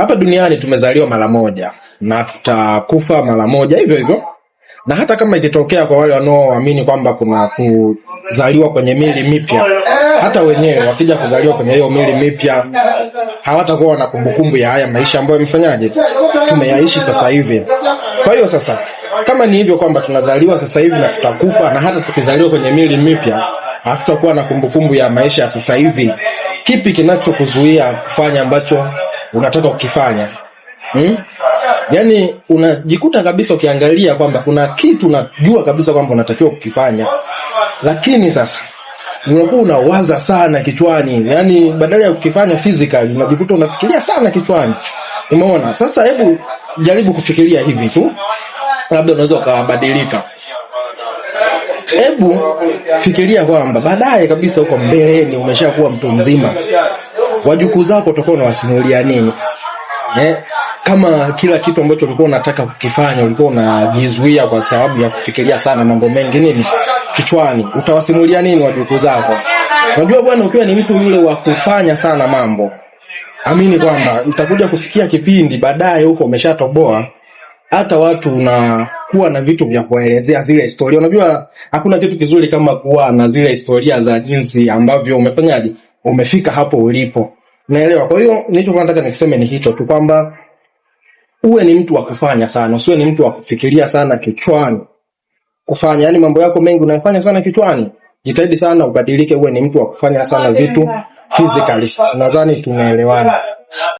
Hapa duniani tumezaliwa mara moja na tutakufa mara moja hivyo hivyo, na hata kama ikitokea kwa wale wanaoamini kwamba kuna kuzaliwa kwenye miili mipya, hata wenyewe wakija kuzaliwa kwenye hiyo miili mipya hawatakuwa na kumbukumbu ya haya maisha ambayo yamefanyaje, tumeyaishi sasa hivi. Kwa hiyo sasa, kama ni hivyo kwamba tunazaliwa sasa hivi na tutakufa, na hata tukizaliwa kwenye miili mipya hatutakuwa na kumbukumbu ya maisha ya sasa hivi, kipi kinachokuzuia kufanya ambacho unataka kukifanya? Hmm? Yaani unajikuta kabisa ukiangalia kwamba kuna kitu unajua kabisa kwamba unatakiwa kukifanya, lakini sasa unakuwa unawaza sana kichwani, yaani badala ya kukifanya physically unajikuta unafikiria sana kichwani. Umeona? Sasa hebu jaribu kufikiria hivi tu, labda unaweza ukabadilika. Hebu fikiria kwamba baadaye kabisa huko mbeleni umeshakuwa mtu mzima, wajukuu zako utakuwa unawasimulia nini? Eh, kama kila kitu ambacho ulikuwa unataka kukifanya ulikuwa unajizuia kwa sababu ya kufikiria sana mambo mengi nini kichwani, utawasimulia nini wajukuu zako? Unajua bwana, ukiwa ni mtu yule wa kufanya sana mambo, amini kwamba itakuja kufikia kipindi baadaye huko umeshatoboa, hata watu unakuwa na vitu vya kuelezea zile historia. Unajua hakuna kitu kizuri kama kuwa na zile historia za jinsi ambavyo umefanyaje, umefika hapo ulipo. Naelewa. Kwa hiyo nilichokuwa nataka nikiseme ni hicho tu kwamba uwe ni mtu wa kufanya sana, usiwe ni mtu wa kufikiria sana kichwani. Kufanya, yani mambo yako mengi unayofanya sana kichwani. Jitahidi sana ubadilike, uwe ni mtu wa kufanya sana vitu physically. Nadhani tunaelewana.